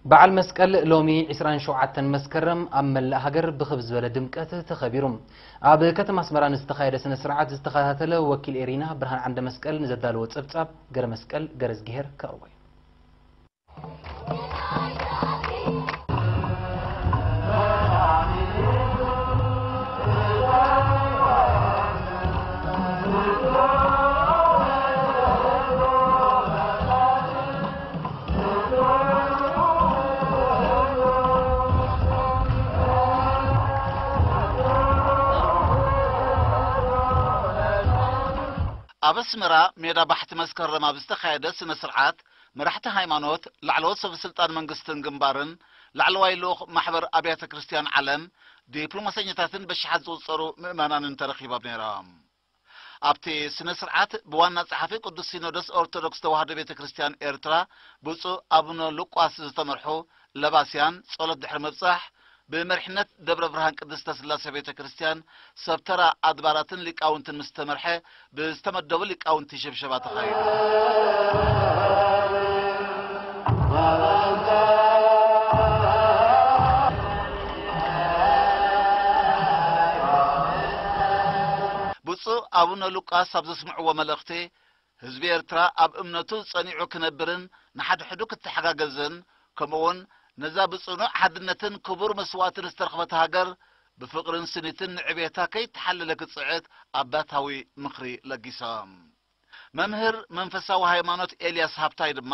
በዓል መስቀል ሎሚ ዕስራን ሸውዓተን መስከረም ኣብ መላእ ሃገር ብኽብ ዝበለ ድምቀት ተኸቢሩ። ኣብ ከተማ ኣስመራ ንዝተኻየደ ስነ ስርዓት ዝተኸታተለ ወኪል ኤሪና ብርሃን ዓንደ መስቀል ንዘዳለዎ ጸብጻብ ገረ መስቀል ገረዝግሄር ከቕርቦ እዩ። ኣብ ኣስመራ ሜዳ ባሕቲ መስከረም ኣብ ዝተኻየደ ስነ ስርዓት መራሕቲ ሃይማኖት፣ ላዕለዎት ሰበ ስልጣን መንግስትን ግንባርን፣ ላዕለዋይ ልኡኽ ማሕበር ኣብያተ ክርስቲያን ዓለም፣ ዲፕሎማሰኛታትን በሽሓት ዝቑጸሩ ምእመናንን ተረኺቦም ነይሮም። ኣብቲ ስነ ስርዓት ብዋና ጸሓፊ ቅዱስ ሲኖዶስ ኦርቶዶክስ ተዋህዶ ቤተ ክርስቲያን ኤርትራ ብፁዕ ኣቡነ ሉቃስ ዝተመርሑ ለባስያን ጸሎት ድሕሪ ምብጻሕ ብመሪሕነት ደብረ ብርሃን ቅድስተ ስላሴ ቤተ ክርስቲያን ሰብ ተራ ኣድባራትን ሊቃውንትን ምስ ተመርሐ ብዝተመደቡ ሊቃውንቲ ሽብሸባ ተኻይዱ። ብፁዕ ኣቡነ ሉቃስ ኣብ ዘስምዕዎ መልእኽቲ ህዝቢ ኤርትራ ኣብ እምነቱ ጸኒዑ ክነብርን ንሓድሕዱ ክተሓጋገዝን ከምኡውን ነዛ ብጽኑዕ ሓድነትን ክቡር መስዋእትን ዝተረኽበት ሃገር ብፍቕርን ስኒትን ንዕቤታ ከይተሓለለ ክጽዕት ኣባታዊ ምኽሪ ለጊሶም። መምህር መንፈሳዊ ሃይማኖት ኤልያስ ሃብታይ ድማ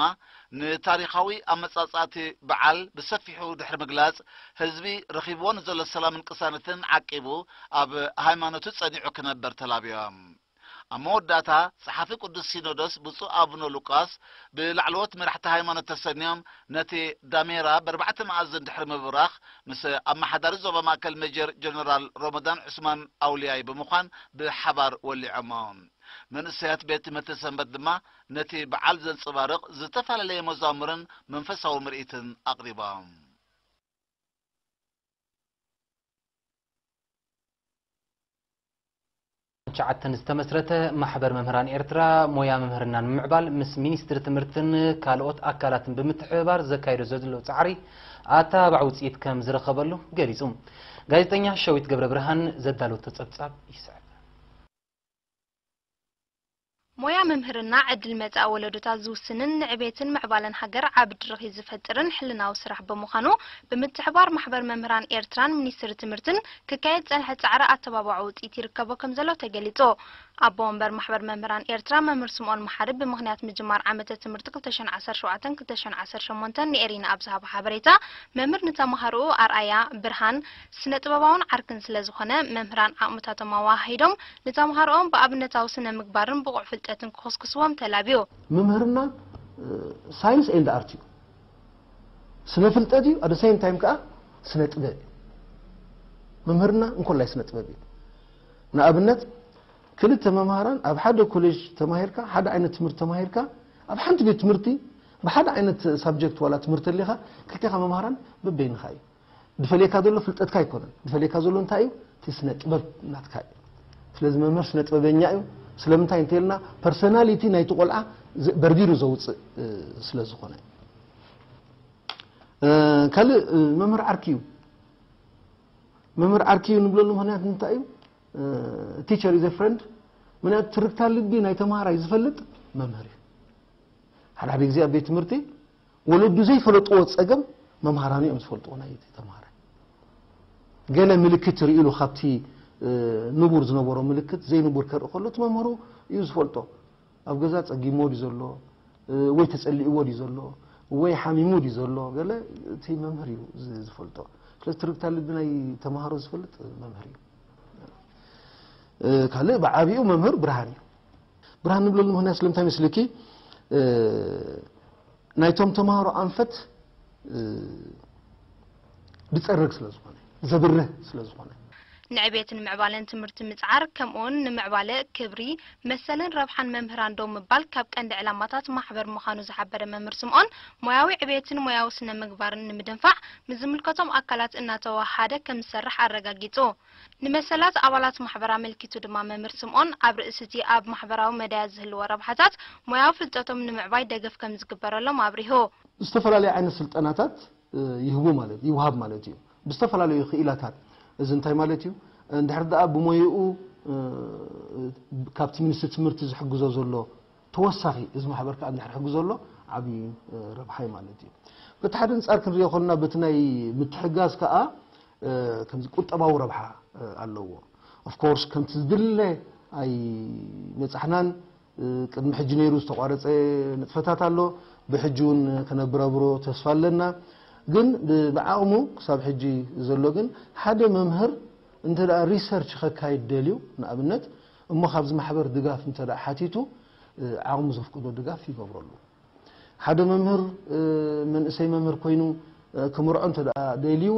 ንታሪኻዊ ኣመጻጽኣቲ በዓል ብሰፊሑ ድሕሪ ምግላጽ ህዝቢ ረኺብዎ ንዘሎ ሰላምን ቅሳነትን ዓቂቡ ኣብ ሃይማኖቱ ጸኒዑ ክነበር ተላብዮም። ኣብ መወዳእታ ጸሓፊ ቅዱስ ሲኖዶስ ብፁዕ ኣቡነ ሉቃስ ብላዕለዎት መራሕቲ ሃይማኖት ተሰንዮም ነቲ ዳሜራ ብኣርባዕተ መኣዝን ድሕሪ ምብራኽ ምስ ኣመሓዳሪ ዞባ ማእከል ሜጀር ጀነራል ሮመዳን ዑስማን ኣውልያይ ብምዃን ብሓባር ወሊዖሞ። መንእሰያት ቤት ትምህርቲ ሰንበት ድማ ነቲ በዓል ዘንጸባርቕ ዝተፈላለየ መዛሙርን መንፈሳዊ ምርኢትን ኣቕሪቦም። ትሽዓተን ዝተመስረተ ማሕበር መምህራን ኤርትራ ሞያ መምህርናን ንምዕባል ምስ ሚኒስትሪ ትምህርትን ካልኦት ኣካላትን ብምትሕብባር ዘካይዶ ዘሎ ጻዕሪ ኣተባባዕ ውጽኢት ከም ዝረኸበሉ ገሊጹ። ጋዜጠኛ ሸዊት ገብረ ብርሃን ዘዳለወቶ ጸብጻብ ይስዕብ። ሞያ መምህርና ዕድል መጻኢ ወለዶታት ዝውስንን ንዕቤትን ምዕባለን ሃገር ዓቢ ድርኺት ዝፈጥርን ሕልናዊ ስራሕ ብምዃኑ ብምትሕባር ማሕበር መምህራን ኤርትራን ሚኒስትሪ ትምህርትን ክካየድ ዝጸንሐ ጻዕሪ ኣተባባዒ ውጽኢት ይርከቦ ከም ዘሎ ተገሊጹ። ኣቦ ወንበር ማሕበር መምህራን ኤርትራ መምህር ስምኦን መሓሪ ብምኽንያት ምጅማር ዓመተ ትምህርቲ ክልተ ሽሕን ዓሰርተ ሸውዓተን ክልተ ሽሕን ዓሰርተ ሸሞንተን ንኤሪና ኣብ ዝሃቦ ሓበሬታ መምህር ንተማሃሮኡ ኣርኣያ፣ ብርሃን፣ ስነ ጥበባውን ዓርክን ስለ ዝኾነ መምህራን ዓቕምታቶም ኣወሃሂዶም ንተምሃሮኦም ብኣብነታዊ ስነ ምግባርን ብቑዕ ፍልጠትን ክኹስኩስዎም ተላብዩ። ምምህርና science and art እዩ፣ ስነ ፍልጠት እዩ፣ at the same time ከዓ ስነ ጥበብ እዩ። ምምህርና እንኮላይ ስነ ጥበብ እዩ። ንኣብነት ክልተ መምሃራን ኣብ ሓደ ኮሌጅ ተማሂርካ፣ ሓደ ዓይነት ትምህርቲ ተማሂርካ፣ ኣብ ሓንቲ ቤት ትምህርቲ ብሓደ ዓይነት ሳብጀክት ዋላ ትምህርቲ ኣሊኻ ክልቴኻ መምሃራን በበይንኻ እዩ። ድፈልየካ ዘሎ ፍልጠትካ ኣይኮነን። ድፈልየካ ዘሎ እንታይ እዩ? እቲ ስነ ጥበብ ናትካ እዩ። ስለዚ መምህር ስነ ጥበበኛ እዩ። ስለምንታይ እንተልና ፐርሶናሊቲ ናይቲ ቆልዓ በርቢሩ ዘውፅእ ስለ ዝኾነ። ካልእ መምህር ዓርኪ እዩ። መምህር ዓርኪ እዩ ንብለሉ ምክንያት እንታይ እዩ? Teacher is a friend። ምክንያቱ ትርክታ ልቢ ናይ ተምሃራይ ዝፈልጥ መምህር እዩ። ሓደ ሓደ ግዜ ኣብ ቤት ትምህርቲ ወለዱ ዘይፈለጥዎ ፀገም መምሃራኑ እዮም ዝፈልጥዎ ናይ ተምሃራይ። ገለ ምልክት ርኢ ኢሉ ካብቲ ንቡር ዝነበሮ ምልክት ዘይንቡር ከርኢ ከሎ እቲ መምህሩ እዩ ዝፈልጦ። ኣብ ገዛ ፀጊምዎ ድዩ ዘሎ ወይ ተፀሊእዎ ድዩ ዘሎ ወይ ሓሚሙ ድዩ ዘሎ ገለ እቲ መምህር እዩ ዝፈልጦ። ስለዚ ትርክታ ልቢ ናይ ተምሃሮ ዝፈልጥ መምህር እዩ። ካልእ ብዓቢኡ መምህር ብርሃን እዩ። ብርሃን ንብለሉ ምክንያት ስለምንታይ መስልኪ? ናይቶም ተምሃሮ ኣንፈት ዝፀርግ ስለ ዝኾነ፣ ዘብርህ ስለ ዝኾነ። ንዕቤትን ምዕባለን ትምህርቲ ምፅዓር፣ ከምኡውን ንምዕባለ፣ ክብሪ፣ መሰልን ረብሓን መምህራን ደው ምባል ካብ ቀንዲ ዕላማታት ማሕበር ምዃኑ ዝሓበረ መምህር ስምኦን፣ ሞያዊ ዕቤትን ሞያዊ ስነ ምግባርን ንምድንፋዕ ምስ ዝምልከቶም ኣካላት እናተወሃሃደ ከም ዝሰርሕ ኣረጋጊፁ። ንመሰላት ኣባላት ማሕበር ኣመልኪቱ ድማ መምህር ስምኦን፣ ኣብ ርእሲ እቲ ኣብ ማሕበራዊ መዳያት ዝህልዎ ረብሓታት ሞያዊ ፍልጠቶም ንምዕባይ ደገፍ ከም ዝግበረሎም ኣብሪሁ። ዝተፈላለዩ ዓይነት ስልጠናታት ይህቡ ማለት ይውሃብ ማለት እዩ። ብዝተፈላለዩ ክኢላታት። እዚ እንታይ ማለት እዩ? እንድሕር ደኣ ብሞይኡ ካብቲ ሚኒስትሪ ትምህርቲ ዝሕግዞ ዘሎ ተወሳኺ፣ እዚ ማሕበር ከዓ እንድሕር ሕግዞ ኣሎ፣ ዓብዪ ረብሓ እዩ ማለት እዩ። በቲ ሓደ ኣንጻር ክንሪኦ ከለና፣ በቲ ናይ ምትሕጋዝ ከዓ ከምዚ ቁጠባዊ ረብሓ ኣለዎ። ኦፍኮርስ ከምቲ ዝድለ ኣይበጻሕናን። ቅድሚ ሕጂ ነይሩ ዝተቋረጸ ንጥፈታት ኣሎ። ብሕጂ እውን ከነብረብሮ ተስፋ ኣለና። ግን ብ- ብዓቕሙ ክሳብ ሕጂ ዘሎ ግን፣ ሓደ መምህር እንተ ደኣ ሪሰርች ከካይድ ደልዩ፣ ንኣብነት፣ እሞ ካብዚ ማሕበር ድጋፍ እንተ ደኣ ሓቲቱ፣ ዓቕሙ ዘፍቅዶ ድጋፍ ይገብረሉ። ሓደ መምህር መንእሰይ መምህር ኮይኑ ክምርዖ እንተ ደኣ ደልዩ፣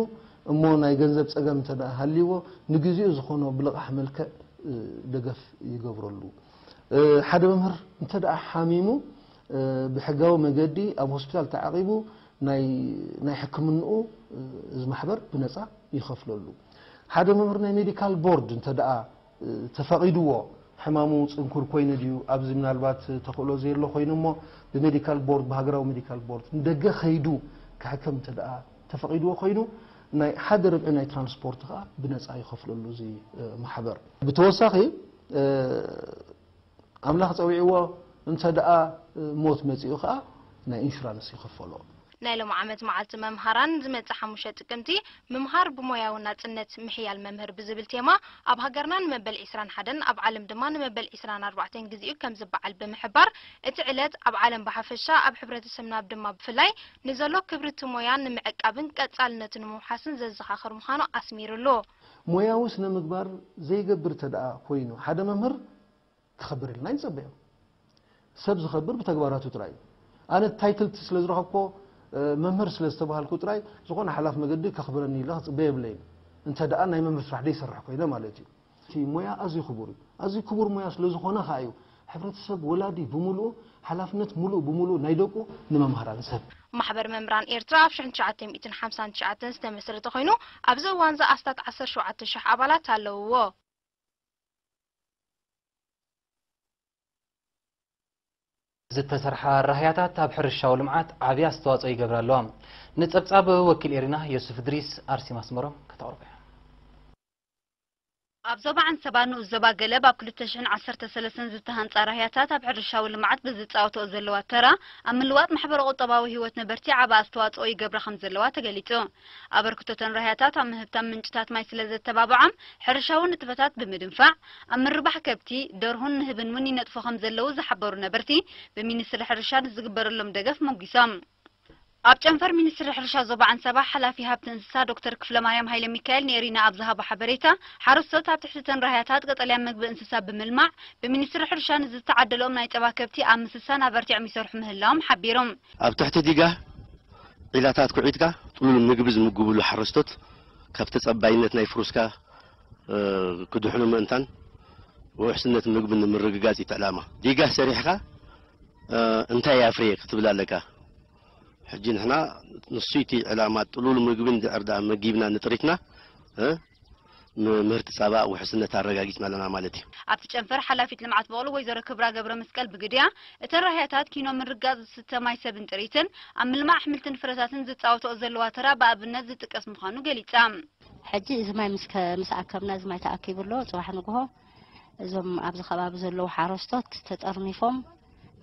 እሞ ናይ ገንዘብ ጸገም እንተ ደኣ ሃልይዎ፣ ንግዜኡ ዝኾኖ ብልቓሕ መልክዕ ደገፍ ይገብረሉ። ሓደ መምህር እንተ ደኣ ሓሚሙ፣ ብሕጋዊ መገዲ ኣብ ሆስፒታል ተዓቒቡ፣ ናይ ናይ ሕክምንኡ እዚ ማሕበር ብነጻ ይኸፍለሉ። ሓደ መምህር ናይ ሜዲካል ቦርድ እንተ ደኣ ተፈቒድዎ፣ ሕማሙ ጽንኩር ኮይኑ ድዩ፣ ኣብዚ ምናልባት ተኽእሎ ዘየሎ ኮይኑ እሞ፣ ብሜዲካል ቦርድ፣ ብሃገራዊ ሜዲካል ቦርድ ንደገ ከይዱ ክሕከም እንተ ደኣ ተፈቒድዎ ኮይኑ፣ ናይ ሓደ ርብዒ ናይ ትራንስፖርት ከኣ ብነጻ ይኸፍለሉ እዚ ማሕበር። ብተወሳኺ ኣምላኽ ጸዊዕዎ እንተ ደኣ ሞት መጺኡ ከኣ ናይ ኢንሹራንስ ይኽፈሎ። ናይ ሎም ዓመት መዓልቲ መምሃራን ዝመጽእ ሓሙሽተ ጥቅምቲ፣ ምምሃር ብሞያዊ ናጽነት ምሕያል መምህር ብዝብል ቴማ፣ ኣብ ሃገርና ንመበል ዕስራን ሓደን ኣብ ዓለም ድማ ንመበል ዕስራን ኣርባዕተን ግዚኡ ከም ዝበዓል ብምሕባር፣ እቲ ዕለት ኣብ ዓለም ብሓፈሻ ኣብ ሕብረተሰብና ድማ ብፍላይ ንዘሎ ክብሪ እቲ ሞያ ንምዕቃብን ቀጻልነቱ ንምውሓስን ዘዘኻኽር ምዃኑ ኣስሚሩሉ። ሞያዊ ስነ ምግባር ዘይገብር ተደኣ ኮይኑ ሓደ መምህር ክኸብር ኢልና ይንጸበዮ። ሰብ ዝኸብር ብተግባራቱ ጥራይ እዩ። ኣነ ታይትል ስለ ዝረኸብኮ መምህር ስለ ዝተባሃልኩ ጥራይ ዝኾነ ሓላፍ መገዲ ከኽብረኒ ኢለ ክጽበ የብለይን። እንተ ደኣ ናይ መምህር ስራሕ ደይሰርሕ ኮይነ ማለት እዩ። እቲ ሞያ ኣዝዩ ክቡር እዩ። ኣዝዩ ክቡር ሞያ ስለ ዝኾነ ከኣ እዩ ሕብረተሰብ ወላዲ ብምሉኡ ሓላፍነት ምሉእ ብምሉእ ናይ ደቁ ንመምሃራን ሰብ። ማሕበር መምህራን ኤርትራ ኣብ ሽሕን ትሽዓተ ሚእትን ሓምሳን ትሽዓተን ዝተመስረተ ኮይኑ ኣብዚ እዋን እዚ ኣስታት ዓሰርተ ሸውዓተ ሽሕ ኣባላት ኣለውዎ። ዝተሰርሓ ራህያታት ኣብ ሕርሻዊ ልምዓት ዓብዪ ኣስተዋፅኦ ይገብራ ኣለዋ። ንፀብፃብ ወኪል ኤሪና ዮሱፍ እድሪስ ኣርሴማ ኣስመሮም ከተቕርቦ እያ። ኣብ ዞባ ዓንሰባ ንኡስ ዞባ ገለብ ኣብ ክልተ ሽሕን ዓሰርተ ሰለስተን ዝተሃንፃ ራህያታት ኣብ ሕርሻዊ ልምዓት ብዝፃወትኦ ዘለዋ ተራ ኣብ ምልዋጥ ማሕበረ ቁጠባዊ ህይወት ነበርቲ ዓቢ ኣስተዋፅኦ ይገብራ ከም ዘለዋ ተገሊፁ። ኣበርክቶተን ራህያታት ኣብ ምህብታም ምንጭታት ማይ ስለ ዘተባብዖም ሕርሻዊ ንጥፈታት ብምድንፋዕ ኣብ ምርባሕ ከብቲ፣ ደርሁን ንህብን እውን ይነጥፉ ከም ዘለዉ ዝሓበሩ ነበርቲ ብሚኒስትሪ ሕርሻ ንዝግበረሎም ደገፍ ሞጊሶም። ኣብ ጨንፈር ሚኒስትሪ ሕርሻ ዞባ ዓንሰባ ሓላፊ ሃብቲ እንስሳ ዶክተር ክፍለማርያም ሃይለሚካኤል ንኤሪና ኣብ ዝሃቦ ሓበሬታ፣ ሓረስቶት ኣብ ትሕቲ ተን ራህያታት ቀጠልያ መግቢ እንስሳ ብምልማዕ ብሚኒስትሪ ሕርሻ ንዝተዓደሎም ናይ ጸባ ከብቲ ኣብ ምስሳን ኣበርቲዖም ይሰርሑ ምህላዎም ሓቢሩ። ኣብ ትሕቲ ዲጋ ዒላታት ኩዒትካ ጥሉል ምግቢ ዝምግብሉ ሓረስቶት ካብ ተጸባይነት ናይ ፍሩስካ ክድሕኑ ምእንታን ውሕስነት ምግቢ ንምርግጋጽ እዩ እቲ ዕላማ። ዲጋ ሰሪሕካ እንታይ ኣፍርየ ክትብል ኣለካ። ሕጂ ንሕና ንሱ እቲ ዕላማ ጥሉል ምግቢ እንድሕር ደኣ መጊብና ንጥሪትና ምህርቲ ጸባ ውሕስነት ኣረጋጊጽና ኣለና ማለት እዩ። ኣብቲ ጨንፈር ሓላፊት ልምዓት በቕሊ ወይዘሮ ክብራ ገብረ መስቀል ብግዲኣ፣ እተን ራህያታት ኪኖ ምርጋጽ ዝስተ ማይ ሰብን ጥሪትን ኣብ ምልማዕ ኣሕምልትን ፍረታትን ዝጻወትኦ ዘለዋ ተራ ብኣብነት ዝጥቀስ ምዃኑ ገሊጻ። ሕጂ እዚ ማይ ምስ ከ ምስ ኣከብና እዚ ማይ ተኣኪቡ ኣሎ ጽባሕ ንግሆ እዞም ኣብዚ ከባቢ ዘለዉ ሓረስቶት ተጠርኒፎም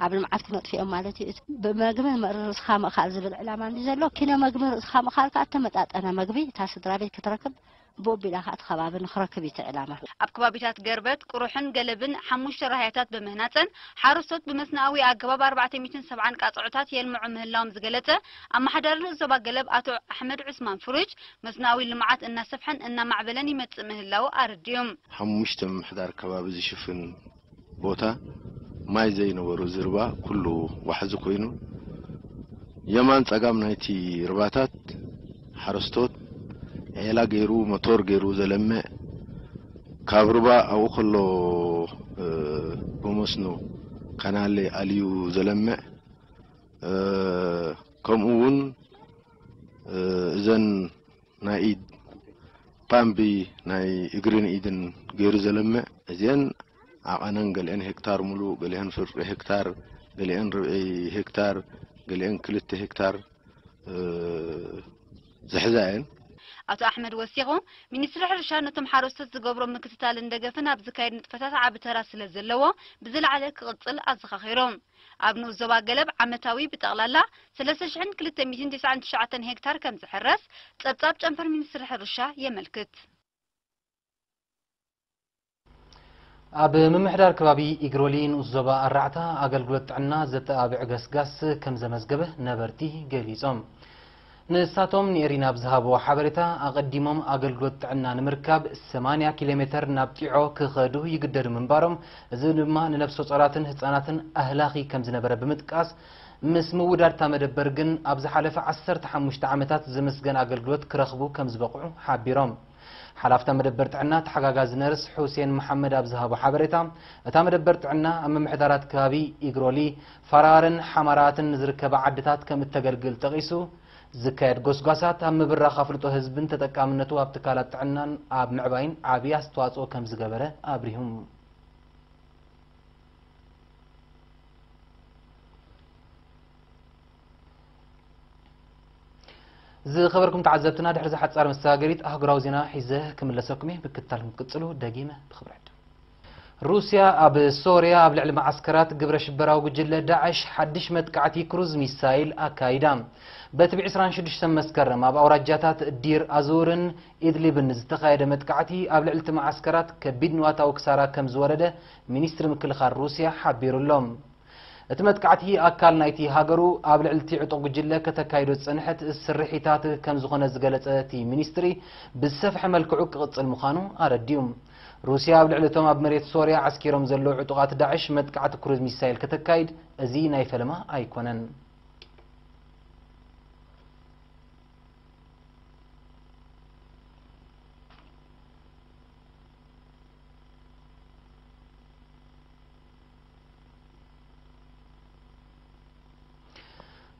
ኣብ ልምዓት ክነጥፍኦም ማለት እዩ። ብመግቢ ርእስኻ ምእካል ዝብል ዕላማ እንዲ ዘሎ ኪኖ መግቢ ርእስኻ ምእካል ከዓ እተመጣጠነ መግቢ እታ ስድራ ቤት ክትረክብ ብኡ ኣቢላ ከዓ እቲ ከባቢ ንክረክብ እዩ እቲ ዕላማ። ኣብ ከባቢታት ገርበት፣ ቁሩሕን ገለብን ሓሙሽተ ራህያታት ብምህናፀን ሓረስቶት ብመስናኣዊ ኣገባብ ኣርባዕተ ሚእትን ሰብዓን ቃፅዖታት የልምዑ ምህላዎም ዝገለፀ ኣመሓዳሪ ንኡስ ዞባ ገለብ ኣቶ ኣሕመድ ዑስማን ፍሩጅ መስናኣዊ ልምዓት እናሰፍሐን እናማዕበለን ይመፅእ ምህላው ኣረዲኡ። ሓሙሽተ ምምሕዳር ከባቢ ዝሽፍን ቦታ ማይ ዘይነበሮ ዝርባ ኩሉ ዋሕዚ ኮይኑ የማን ጸጋም ናይቲ ርባታት ሓረስቶት ዔላ ገይሩ መቶር ገይሩ ዘለምዕ ካብ ርባ ኣብኡ ከሎ ብመስኖ ካናለ ኣልዩ ዘለምዕ ከምኡ እውን እዘን ናይ ኢድ ፓምቢ ናይ እግርን ኢድን ገይሩ ዘለምዕ እዚአን ዓቐነን ገሊአን ሄክታር ሙሉእ ገሊአን ፍርቂ ሄክታር ገሊአን ርብዒ ሄክታር ገሊአን ክልተ ሄክታር ዝሕዛ እየን። ኣቶ ኣሕመድ ወሲኹ፣ ሚኒስትሪ ሕርሻ ነቶም ሓረስቶት ዝገብሮ ምክትታልን ደገፍን ኣብ ዝካየድ ንጥፈታት ዓቢ ተራ ስለ ዘለዎ፣ ብዝለዓለ ክቕጽል ኣዘኻኺሮም። ኣብ ንኡስ ዞባ ገለብ ዓመታዊ ብጠቕላላ ሰለስተ ሽሕን ክልተ ሚእትን ተስዓን ትሽዓተን ሄክታር ከም ዝሕረስ ጸብጻብ ጨንፈር ሚኒስትሪ ሕርሻ የመልክት። ኣብ ምምሕዳር ከባቢ ኢግሮሊ ንኡስ ዞባ ኣራዕታ ኣገልግሎት ጥዕና ዘተኣብዕ ገስጋስ ከም ዘመዝገበ ነበርቲ ገሊጾም። ንሳቶም ንኤሪና ብዝሃብዎ ሓበሬታ፣ ኣቐዲሞም ኣገልግሎት ጥዕና ንምርካብ ሰማንያ ኪሎ ሜተር ናብ ጢዖ ክኸዱ ይግደዱ ምንባሮም፣ እዚ ድማ ንነፍሰ ጾራትን ህጻናትን ኣህላኺ ከም ዝነበረ ብምጥቃስ፣ ምስ ምውዳድ እታ መደበር ግን ኣብ ዝሓለፈ ዓሰርተ ሓሙሽተ ዓመታት ዝምስገን ኣገልግሎት ክረኽቡ ከም ዝበቕዑ ሓቢሮም። ሓላፍታ መደበር ጥዕና ተሓጋጋዚ ነርስ ሑሴን መሓመድ ኣብ ዝሃቦ ሓበሬታ፣ እታ መደበር ጥዕና ኣብ ምምሕዳራት ከባቢ ኢግሮሊ፣ ፋራርን ሓማራትን ንዝርከባ ዓድታት ከም እተገልግል ጠቒሱ፣ ዝካየድ ጎስጓሳት ኣብ ምብራኽ ኣፍልጦ ህዝብን ተጠቃምነቱ ኣብ ትካላት ጥዕናን ኣብ ምዕባይን ዓብዪ ኣስተዋፅኦ ከም ዝገበረ ኣብሪሁ። ዝኸበርኩም ተዓዘብትና፣ ድሕሪ ዝሓጻር መሰጋገሪት ኣህጉራዊ ዜና ሒዘ ክምለሰኩም እየ። ምክትታልኩም ክትቅጽሉ ደጊመ ብኽብሪ ዕድም። ሩስያ ኣብ ሶርያ ኣብ ልዕሊ መዓስከራት ግብረ ሽበራዊ ጉጅለ ዳዕሽ ሓድሽ መጥቃዕቲ ክሩዝ ሚሳይል ኣካይዳ። በቲ ብ ዕስራን ሽዱሽተን መስከረም ኣብ ኣውራጃታት ዲር ኣዙርን ኢድሊብን ዝተኻየደ መጥቃዕቲ ኣብ ልዕሊ እቲ መዓስከራት ከቢድ ንዋታዊ ክሳራ ከም ዝወረደ ሚኒስትሪ ምክልኻል ሩስያ ሓቢሩ ኣሎ። እቲ መጥቃዕቲ ኣካል ናይቲ ሃገሩ ኣብ ልዕሊ እቲ ዕጡቕ ጉጅለ ከተካይዶ ዝጸንሐት ስርሒታት ከም ዝኾነ ዝገለጸ እቲ ሚኒስትሪ፣ ብዝሰፍሐ መልክዑ ክቕጽል ምዃኑ ኣረዲኡ። ሩስያ ኣብ ልዕሊ እቶም ኣብ መሬት ሶርያ ዓስኪሮም ዘለዉ ዕጡቓት ዳዕሽ መጥቃዕቲ ክሩዝ ሚሳይል ከተካይድ እዚ ናይ ፈለማ ኣይኮነን።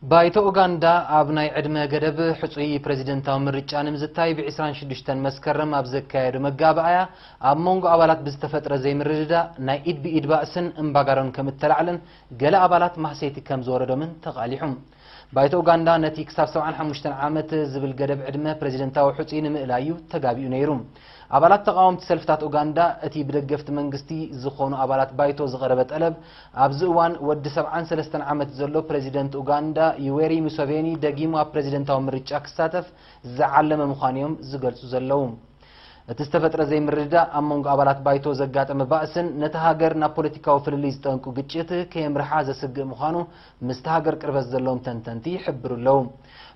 ባይቶ ኡጋንዳ ኣብ ናይ ዕድመ ገደብ ሕጹይ ፕሬዚደንታዊ ምርጫ ንምዝታይ ብ ዕስራን ሽዱሽተን መስከረም ኣብ ዘካየዶ መጋባእያ፣ ኣብ መንጎ ኣባላት ብዝተፈጥረ ዘይምርድዳእ ናይ ኢድ ብኢድ ባእስን እምባጋሮን ከም እተላዕለን ገለ ኣባላት ማህሰይቲ ከም ዝወረዶምን ተቓሊሑ። ባይቶ ኡጋንዳ ነቲ ክሳብ ሰብዓን ሓሙሽተን ዓመት ዝብል ገደብ ዕድመ ፕሬዚደንታዊ ሕጹይ ንምእላዩ ተጋቢኡ ነይሩ። ኣባላት ተቓወምቲ ሰልፍታት ኡጋንዳ፣ እቲ ብደገፍቲ መንግስቲ ዝኾኑ ኣባላት ባይቶ ዝቐረበ ጠለብ፣ ኣብዚ እዋን ወዲ ሰብዓን ሰለስተን ዓመት ዘሎ ፕሬዚደንት ኡጋንዳ ዩዌሪ ሙሰቬኒ ደጊሙ ኣብ ፕሬዚደንታዊ ምርጫ ክሳተፍ ዝዓለመ ምዃኑ እዮም ዝገልጹ ዘለዉ። እቲ ዝተፈጥረ ዘይምርድዳእ ኣብ መንጎ ኣባላት ባይቶ ዘጋጠመ ባእስን ነቲ ሃገር ናብ ፖለቲካዊ ፍልልይ ዝጠንቁ ግጭት ከየምርሓ ዘስግእ ምዃኑ ምስቲ ሃገር ቅርበት ዘለዎም ተንተንቲ ይሕብሩ ኣለዉ።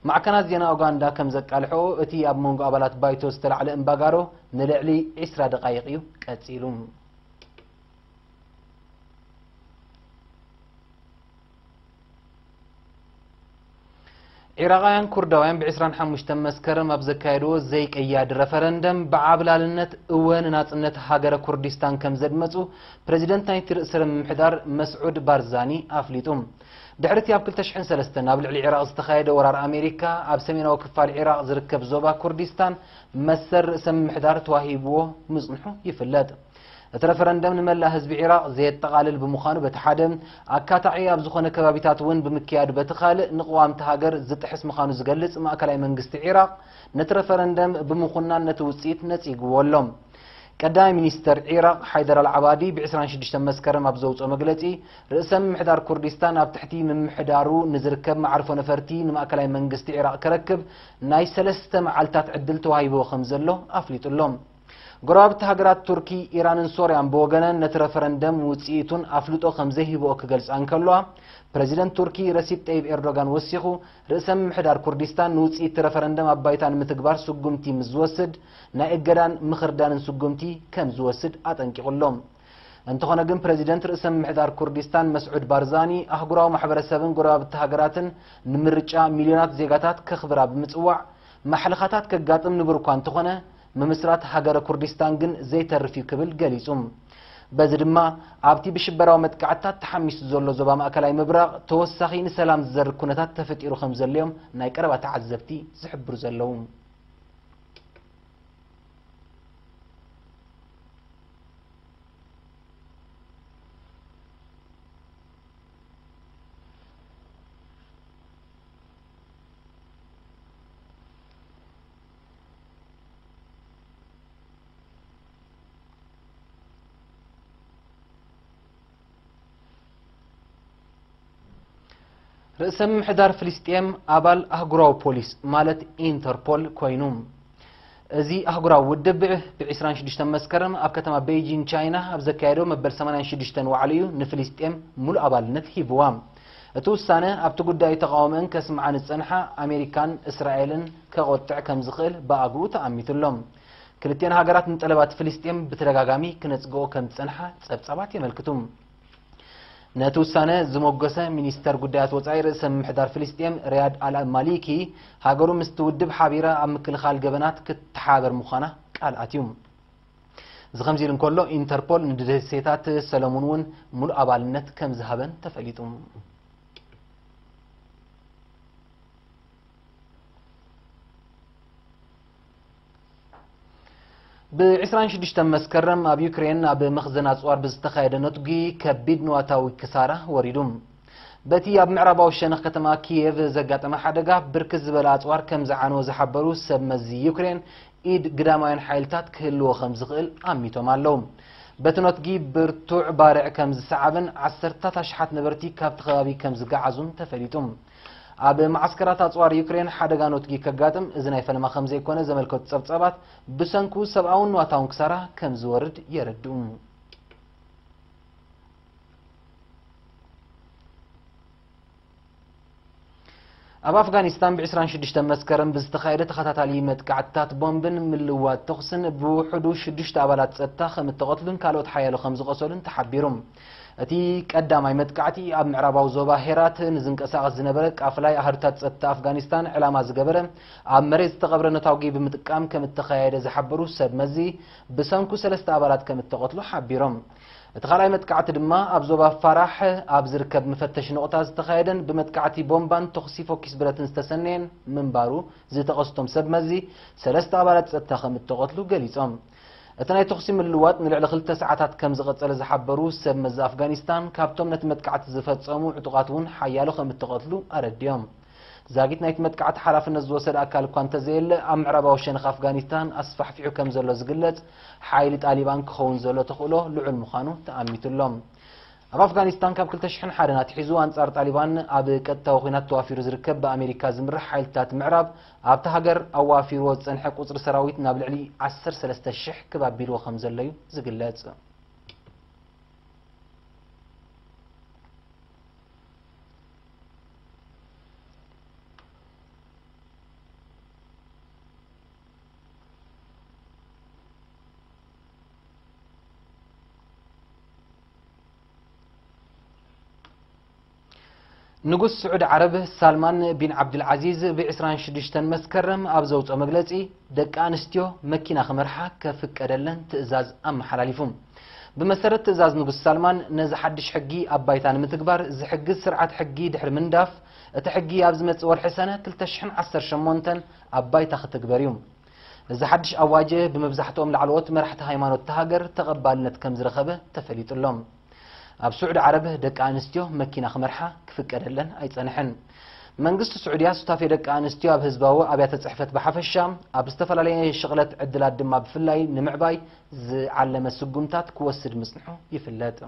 ማዕከናት ዜና ኡጋንዳ ከም ዘቃልሕኦ፣ እቲ ኣብ መንጎ ኣባላት ባይቶ ዝተላዕለ እምባጋሮ ንልዕሊ ዕስራ ደቓይቕ እዩ ቀጺሉ። ዒራቓውያን ኩርዳውያን ብ ዕስራን ሓሙሽተን መስከረም ኣብ ዘካየድዎ ዘይቀያዲ ረፈረንደም ብዓብላልነት እወ ንናጽነት ሃገረ ኩርዲስታን ከም ዘድመጹ ፕረዚደንት ናይቲ ርእሰ ምምሕዳር መስዑድ ባርዛኒ ኣፍሊጡ። ድሕሪ እቲ ኣብ ክልተ ሽሕን ሰለስተን ኣብ ልዕሊ ዒራቕ ዝተኻየደ ወራር ኣሜሪካ ኣብ ሰሜናዊ ክፋል ዒራቕ ዝርከብ ዞባ ኩርዲስታን መሰል ርእሰ ምምሕዳር ተዋሂብዎ ምጽንሑ ይፍለጥ። እቲ ረፈረንደም ንመላእ ህዝቢ ዒራቕ ዘየጠቓልል ብምዃኑ፣ በቲ ሓደ ኣካታዒ ኣብ ዝኾነ ከባቢታት እውን ብምክያዱ፣ በቲ ካልእ ንቅዋም እታ ሃገር ዝጥሕስ ምዃኑ ዝገልጽ ማእከላይ መንግስቲ ዒራቕ፣ ነቲ ረፈረንደም ብምኹናን ነቲ ውጽኢት ነጺግዎ ኣሎ። ቀዳማይ ሚኒስተር ዒራቕ ሓይደር ኣልዓባዲ ብ ዕስራን ሽዱሽተን መስከረም ኣብ ዘውጽኦ መግለጺ፣ ርእሰ ምምሕዳር ኩርዲስታን ኣብ ትሕቲ ምምሕዳሩ ንዝርከብ መዓርፎ ነፈርቲ ንማእከላይ መንግስቲ ዒራቕ ከረክብ ናይ ሰለስተ መዓልታት ዕድል ተዋሂብዎ ከም ዘሎ ኣፍሊጡ ኣሎ። ጎረባብቲ ሃገራት ቱርኪ፣ ኢራንን ሶርያን ብወገነን ነቲ ረፈረንደም ውጽኢቱን ኣፍልጦ ከም ዘይህብኦ ክገልጻ እንከለዋ፣ ፕረዚደንት ቱርኪ ረሲፕ ጠይብ ኤርዶጋን ወሲኹ፣ ርእሰ ምምሕዳር ኩርዲስታን ንውጽኢት እቲ ረፈረንደም ኣብ ባይታ ንምትግባር ስጉምቲ ምስ ዝወስድ፣ ናይ እገዳን ምኽርዳንን ስጉምቲ ከም ዝወስድ ኣጠንቂቑ ኣሎ። እንተኾነ ግን፣ ፕረዚደንት ርእሰ ምምሕዳር ኩርዲስታን መስዑድ ባርዛኒ፣ ኣህጉራዊ ማሕበረሰብን ጎረባብቲ ሃገራትን ንምርጫ ሚልዮናት ዜጋታት ከኽብራ ብምጽዋዕ፣ ማሕለኻታት ከጋጥም ንቡር እኳ እንተኾነ፣ ምምስራት ሃገረ ኩርዲስታን ግን ዘይተርፍ እዩ ክብል ገሊጹ። በዚ ድማ፣ ኣብቲ ብሽበራዊ መጥቃዕትታት ተሓሚሱ ዘሎ ዞባ ማእከላይ ምብራቕ ተወሳኺ ንሰላም ዝዘርግ ኩነታት ተፈጢሩ ከም ዘሎ'ዮም ናይ ቀረባ ተዓዘብቲ ዝሕብሩ ዘለዉ። ርእሰ ምምሕዳር ፍልስጤም ኣባል ኣህጉራዊ ፖሊስ ማለት ኢንተርፖል ኮይኑ። እዚ ኣህጉራዊ ውድብ ብ ዕስራን ሽዱሽተን መስከረም ኣብ ከተማ ቤይጂንግ ቻይና ኣብ ዘካየዶ መበል ሰማንያን ሽዱሽተን ዋዕሉ እዩ ንፍልስጤም ሙሉእ ኣባልነት ሂብዋ። እቲ ውሳነ ኣብቲ ጉዳይ ተቓውሞአን ከስምዓ ዝጸንሓ ኣሜሪካን እስራኤልን ከቖጥዕ ከም ዝኽእል ብኣግኡ ተኣሚቱ ኣሎ። ክልቲኣን ሃገራት ንጠለባት ፍልስጤም ብተደጋጋሚ ክነጽግኦ ከም ዝጸንሓ ጸብጻባት የመልክቱ። ነቲ ውሳነ ዝሞገሰ ሚኒስተር ጉዳያት ወጻኢ ርእሰ ምምሕዳር ፍልስጤም ሪያድ ኣል ማሊኪ፣ ሃገሩ ምስቲ ውድብ ሓቢራ ኣብ ምክልኻል ገበናት ክትተሓባበር ምዃና ቃል ኣትዩ። እዚ ከምዚ ኢሉ እንከሎ፣ ኢንተርፖል ንደሴታት ሰለሙን እውን ሙሉእ ኣባልነት ከም ዝሃበን ተፈሊጡ። ብ ዕስራን ሽዱሽተን መስከረም ኣብ ዩክሬን ኣብ መኽዘን ኣጽዋር ብዝተኻየደ ነትጒ ከቢድ ንዋታዊ ክሳራ ወሪዱ። በቲ ኣብ ምዕራባዊ ሸነኽ ከተማ ኪየቭ ዘጋጠመ ሓደጋ ብርክት ዝበለ ኣጽዋር ከም ዝዓነወ ዝሓበሩ ሰብ መዚ ዩክሬን፣ ኢድ ግዳማውያን ሓይልታት ክህልዎ ከም ዝኽእል ኣሚቶም ኣለዉ። በቲ ነትጊ ብርቱዕ ባርዕ ከም ዝሰዓበን ዓሰርታት ኣሽሓት ነበርቲ ካብቲ ከባቢ ከም ዝገዓዙን ተፈሊጡ። ኣብ መዓስከራት ኣጽዋር ዩክሬን ሓደጋ ነትጊ ከጋጥም እዚ ናይ ፈለማ ከም ዘይኮነ ዘመልከቱ ጸብጻባት፣ ብሰንኩ ሰብኣውን ንዋታውን ክሳራ ከም ዝወርድ የረድኡ። ኣብ ኣፍጋኒስታን ብ ዕስራን ሽዱሽተን መስከረም ብዝተኻየደ ተኸታታሊ መጥቃዕትታት ቦምብን ምልዋጥ ተኹስን ብውሕዱ ሽዱሽተ ኣባላት ጸጥታ ከም እተቐትሉን ካልኦት ሓያሎ ከም ዝቖሰሉን ተሓቢሩ። እቲ ቀዳማይ መጥቃዕቲ ኣብ ምዕራባዊ ዞባ ሄራት ንዝንቀሳቐስ ዝነበረ ቃፍላይ ኣሃዱታት ጸጥታ ኣፍጋኒስታን ዕላማ ዝገበረ፣ ኣብ መሬት ዝተቐብረ ነታጒ ብምጥቃም ከም እተኻየደ ዝሓበሩ ሰብ መዚ፣ ብሰንኩ ሰለስተ ኣባላት ከም እተቐትሉ ሓቢሮም። እቲ ካልኣይ መጥቃዕቲ ድማ ኣብ ዞባ ፋራሕ ኣብ ዝርከብ መፈተሺ ነቑጣ ዝተኻየደን ብመጥቃዕቲ ቦምባን ተኹሲ ፎኪስ ብረትን ዝተሰነየን ምንባሩ ዝተቐስቶም ሰብ መዚ፣ ሰለስተ ኣባላት ጸጥታ ከም እተቐትሉ ገሊጾም። እቲ ናይ ተኹሲ ምልዋጥ ንልዕሊ ክልተ ሰዓታት ከም ዝቐጸለ ዝሓበሩ ሰብ መዚ ኣፍጋኒስታን፣ ካብቶም ነቲ መጥቃዕቲ ዝፈጸሙ ዕጡቓት እውን ሓያሎ ከም እተቐትሉ ኣረዲኦም። ዛጊት ናይቲ መጥቃዕቲ ሓላፍነት ዝወሰደ ኣካል እኳ እንተዘየለ፣ ኣብ ምዕራባዊ ሸነኽ ኣፍጋኒስታን ኣስፋሕፊሑ ከም ዘሎ ዝግለጽ ሓይሊ ጣሊባን ክኸውን ዘሎ ተኽእሎ ልዑል ምዃኑ ተኣሚቱ ኣሎ። ኣብ ኣፍጋኒስታን ካብ ክልተ ሽሕን ሓደን ኣትሒዙ ኣንጻር ጣሊባን ኣብ ቀጥታዊ ኲናት ተዋፊሩ ዝርከብ ብኣሜሪካ ዝምራሕ ሓይልታት ምዕራብ ኣብታ ሃገር ኣዋፊርዎ ዝጸንሐ ቁጽሪ ሰራዊት ናብ ልዕሊ ዓሰርተ ሰለስተ ሽሕ ክብ ኣቢልዎ ከም ዘሎ እዩ ዝግለጽ። ንጉስ ስዑዲ ዓረብ ሳልማን ቢን ዓብዱልዓዚዝ ብ ዕስራን ሽዱሽተን መስከረም ኣብ ዘውፅኦ መግለፂ፣ ደቂ ኣንስትዮ መኪና ክመርሓ ከፍቀደለን ትእዛዝ ኣመሓላሊፉ። ብመሰረት ትእዛዝ ንጉስ ሳልማን፣ ነዚ ሓድሽ ሕጊ ኣብ ባይታ ንምትግባር ዝሕግዝ ስርዓት ሕጊ ድሕሪ ምንዳፍ፣ እቲ ሕጊ ኣብ ዝመጽእ ወርሒ ሰነ ክልተ ሽሕን ዓሰርተ ሸሞንተን ኣብ ባይታ ክትግበር እዩ። እዚ ሓድሽ ኣዋጅ ብመብዛሕትኦም ላዕለዎት መራሕቲ ሃይማኖት እታ ሃገር ተቐባልነት ከም ዝረኸበ ተፈሊጡ ኣሎ። ኣብ ስዑዲ ዓረብ ደቂ ኣንስትዮ መኪና ክመርሓ ክፍቀደለን ኣይጸንሐን። መንግስቲ ስዑድያ ሱታፌ ደቂ ኣንስትዮ ኣብ ህዝባዊ ኣብያተ ጽሕፈት ብሓፈሻ፣ ኣብ ዝተፈላለየ ሽቕለት ዕድላት ድማ ብፍላይ ንምዕባይ ዝዓለመ ስጉምታት ክወስድ ምጽንሑ ይፍለጥ።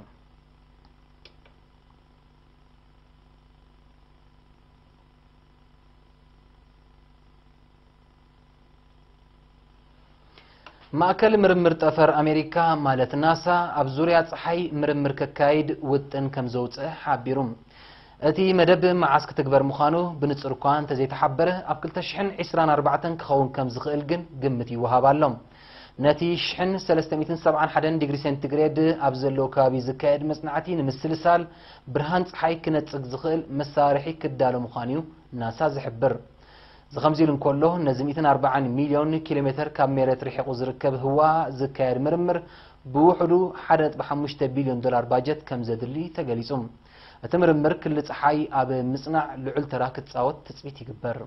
ማእከል ምርምር ጠፈር ኣሜሪካ ማለት ናሳ ኣብ ዙርያ ጸሓይ ምርምር ከካይድ ውጥን ከም ዘውጽአ ሓቢሩ። እቲ መደብ መዓስ ክትግበር ምዃኑ ብንጹር እኳ እንተዘይተሓበረ፣ ኣብ ክልተ ሽሕን ዕስራን ኣርባዕተን ክኸውን ከም ዝኽእል ግን ግምት ይወሃብ ኣሎ። ነቲ ሽሕን ሰለስተ ሚእትን ሰብዓን ሓደን ዲግሪ ሴንቲግሬድ ኣብ ዘለዎ ከባቢ ዝካየድ መጽናዕቲ ንምስልሳል ብርሃን ጸሓይ ክነጽግ ዝኽእል መሳርሒ ክዳሎ ምዃኑ እዩ ናሳ ዝሕብር። እዚ ከምዚ ኢሉ እንከሎ፣ ነዚ ሚእትን ኣርባዓን ሚልዮን ኪሎ ሜተር ካብ መሬት ርሒቑ ዝርከብ ህዋ ዝካየድ ምርምር፣ ብውሕዱ ሓደ ነጥቢ ሓሙሽተ ቢልዮን ዶላር ባጀት ከም ዘድሊ ተገሊጹ። እቲ ምርምር፣ ክሊ ጸሓይ ኣብ ምጽናዕ ልዑል ተራ ክጻወት ትጽቢት ይግበር።